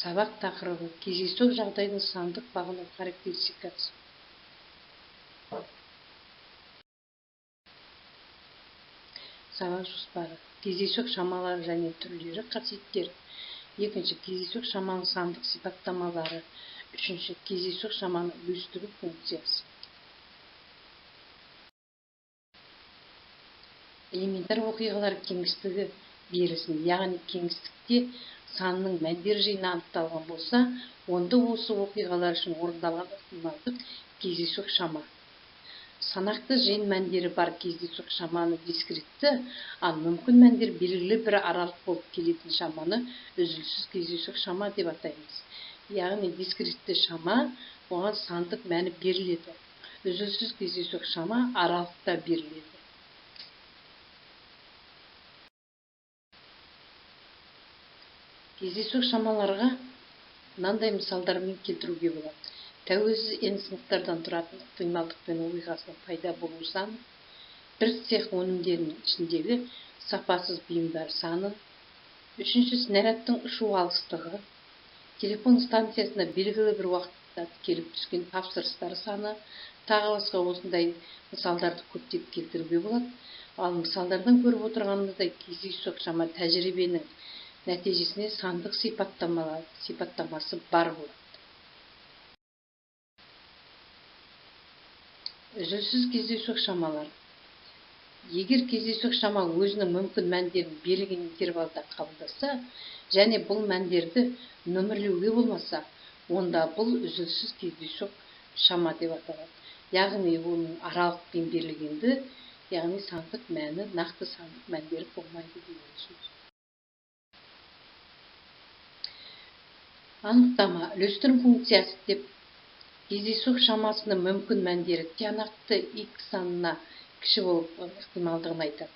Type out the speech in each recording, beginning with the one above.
Сабақ тақырыбы: кездейсоқ жағдайдың сандық бағыну характеристикасы. Сабақ жоспары: кездейсоқ шамалар және түрлері, қасиеттері. Екінші, кездейсоқ шаманың сандық сипаттамалары. Үшінші, кездейсоқ шаманы үлестіру функциясы. Элементар оқиғалар кеңістігі берілсін, яғни кеңістікте санның мәндер жиыны анықталған болса, онда осы оқиғалар үшін орындалған ықтималдық кездейсоқ шама. Санақты жиын мәндері бар кездейсоқ шаманы дискретті, ал мүмкін мәндер белгілі бір аралық болып келетін шаманы үзіліссіз кездейсоқ шама деп атаймыз. Яғни дискретті шама, оған сандық мәні беріледі. Үзіліссіз кездейсоқ шама аралықта беріледі. Кездейсоқ шамаларға мынандай мысалдармен келтіруге болады. Тәуелсіз n сыныптардан тұратын ықтималдықпен оқиғасының пайда болу саны, бір цех өнімдерінің ішіндегі сапасыз бұйымдар саны, үшінші снарядтың ұшу алыстығы, телефон станциясына белгілі бір уақытта келіп түскен тапсырыстар саны, тағы басқа осындай мысалдарды көптеп келтіруге болады. Ал мысалдардан көріп отырғанымыздай, кездейсоқ шама тәжірибенің нәтижесіне сандық сипаттамасы бар болады. Үзіліссіз кездейсоқ шамалар. Егер кездейсоқ шама өзінің мүмкін мәндерін берілген интервалда қабылдаса және бұл мәндерді нөмірлеуге болмаса, онда бұл үзіліссіз кездейсоқ шама деп аталады. Яғни оның аралықпен берілгенді, яғни сандық мәні, нақты сандық мәндері болмайды деген сөз. Анықтама: үлестірім функциясы деп кездейсоқ шамасының мүмкін мәндері тиянақты x санына кіші болып ықтималдығын айтады.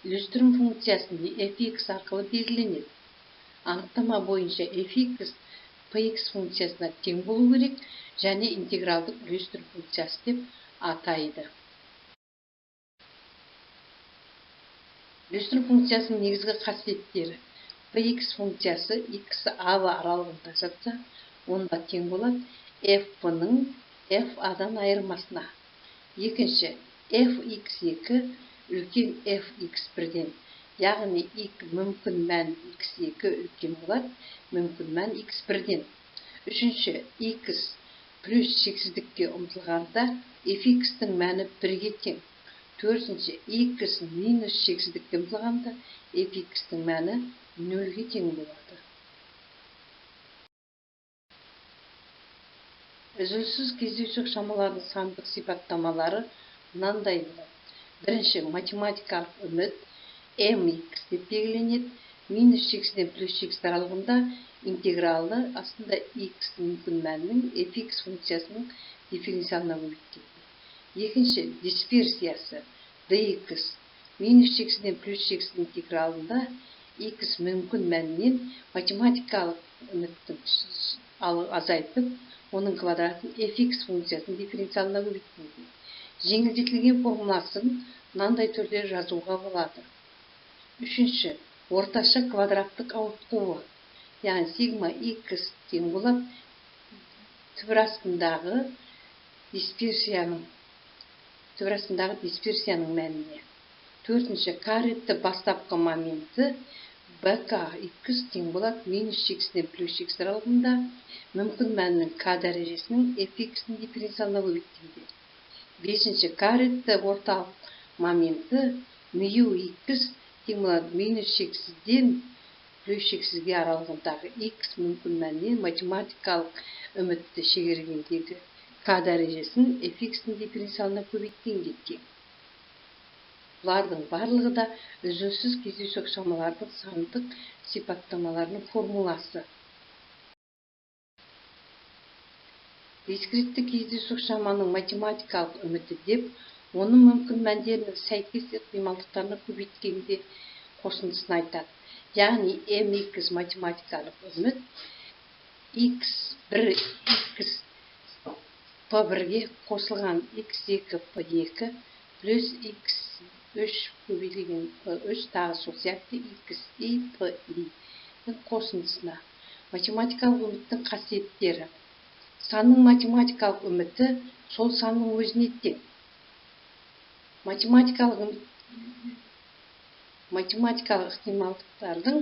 Үлестірім функциясы fx арқылы белгіленеді. Анықтама бойынша fx px функциясына тең болу керек және интегралдық үлестірім функциясы деп атайды. Үлестірім функциясының негізгі қасиеттері: px функциясы x a аралығында жатса, онда тең болады f-ның f-адан айырмасына. Екінші, fx2 үлкен fx1-ден, яғни мүмкін мән x2 үлкен болады мүмкін мән x1-ден. Үшінші, x плюс шексіздікке ұмтылғанда fx-тің мәні 1-ге тең. Төртінші, x минус шексіздікке ұмтылғанда fx-тің мәні 0-ге тең болады. Үзіліссіз кездейсоқ шамалардың сандық сипаттамалары мынандай болады. Бірінші, математикалық үміт mx деп белгіленеді. Минус шексізден плюс шексіз аралығында интегралы астында x мүмкін мәнінің fx функциясының дифференциалына көбейтіледі. Екінші, дисперсиясы dx минус шексізден плюс шексіз интегралында x мүмкін мәнінен математикалық үміттің азайтып, оның квадратын fx функциясының дифференциалына көбейткенде. Жеңілдетілген формуласын мынандай түрде жазуға болады. Үшінші, орташа квадраттық ауытқуы, яғни сигма x тең болады түбір астындағы дисперсияның мәніне. Төртінші, к ретті бастапқы моменті bk x тең болады минус шексізден плюс шексіз аралығында мүмкін мәнінің к дәрежесінің fx-інің дифференциалына көбейткенде. Бесінші, к ретті орталық моменті мю x тең болады минус шексізден плюс шексізге аралығындағы x мүмкін мәнінен математикалық үмітті шегергендегі к дәрежесін fx-інің дифференциалына көбейткенге тең. Бұлардың барлығы да үзіліссіз кездейсоқ шамалардың сандық сипаттамаларының формуласы. Дискретті кездейсоқ шаманың математикалық үміті деп, оның мүмкін мәндерінің сәйкес ықтималдықтарына көбейткенде қосындысын айтады. Яғни mx математикалық үміт x1 x p1-ге қосылған x2 p2 плюс x3 көбейтілген p3 тағы сол сияқты xi pi қосындысына. Математикалық үміттің қасиеттері. Санның математикалық үміті сол санның өзіне тең. Математикалық ықтималдықтардың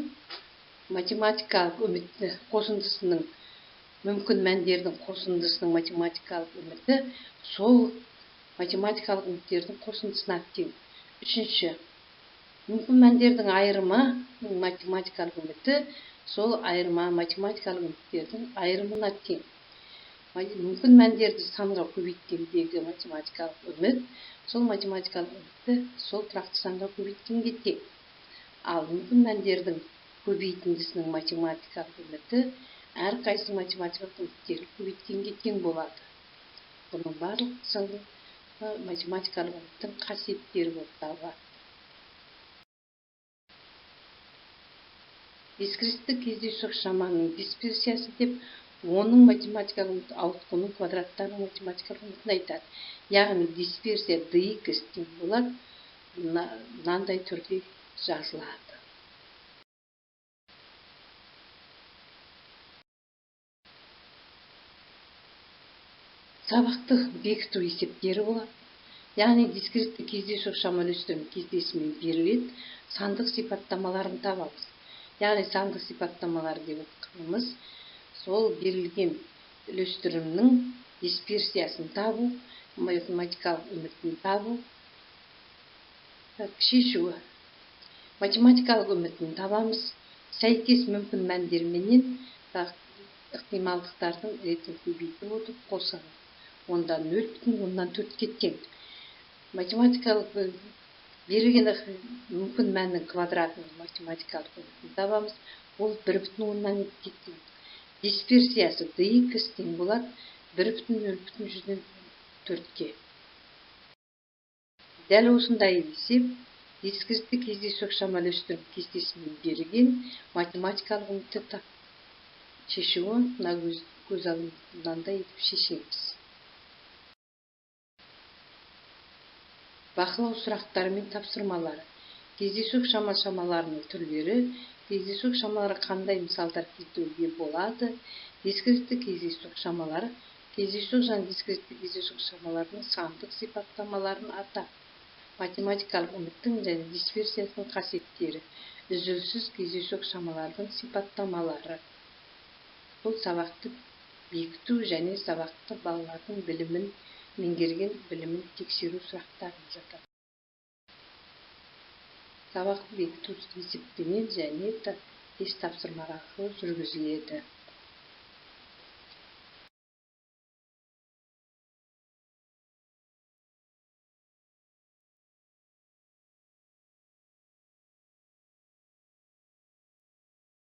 математикалық үміті қосындысының мүмкін мәндердің қосындысының математикалық үміті сол математикалық үміттердің қосындысына тең. Үшінші, мүмкін мәндердің айырымы математикалық үміті сол айырма математикалық үміттердің айырымына тең. Мүмкін мәндерді санға көбейткендегі математикалық үміт сол математикалық үмітті сол тұрақты санға көбейткенге тең. Ал мүмкін мәндердің көбейтіндісінің математикалық үміті әрқайсы математикалық үміттерін көбейткенге тең болады. Бұның барлық мысалы математикалық үміттің қасиеттері болып табылады. Дискретті кездейсоқ шаманың дисперсиясы деп оның математикалық үміт ауытқуының квадраттарының математикалық үмітін айтады. Яғни дисперсия dx тең болады, мынандай түрде жазылады. Сабақты бекіту есептері болады. Яғни дискретті кездейсоқ шама үлестірім кестесімен беріледі, сандық сипаттамаларын табамыз. Яғни сандық сипаттамалар деп айтқанымыз сол берілген үлестірімнің дисперсиясын табу, математикалық үмітін табу, шешуі. Математикалық үмітін табамыз, сәйкес мүмкін мәндерменен ықтималдықтардың ретін көбейтіп отырып қосамыз. Онда 0,4-ке тең. Математикалық берілген мүмкін мәннің квадратының математикалық үмітін табамыз, ол 1,2-ге тең. Дисперсиясы dx тең болады 1,04-ке. Дәл осындай есеп дискретті кездейсоқ шама үлестірім кестесімен берілген математикалық үмітті шешуі мына көз алдымыздай етіп шешеміз. Бақылау сұрақтары мен тапсырмалары. Кездейсоқ шама шамаларының түрлері, кездейсоқ шамалары қандай мысалдар келтіруге болады, дискретті кездейсоқ шамалар, кездейсоқ және дискретті кездейсоқ шамалардың сандық сипаттамаларын ата, математикалық үміттің және дисперсиясының қасиеттері, үзіліссіз кездейсоқ шамалардың сипаттамалары. Бұл сабақты бекіту және сабақты балалардың білімін, меңгерген білімін тексеру сұрақтарына жатады. Сабақты бекіту есептемен және тест тапсырмалар арқылы жүргізіледі.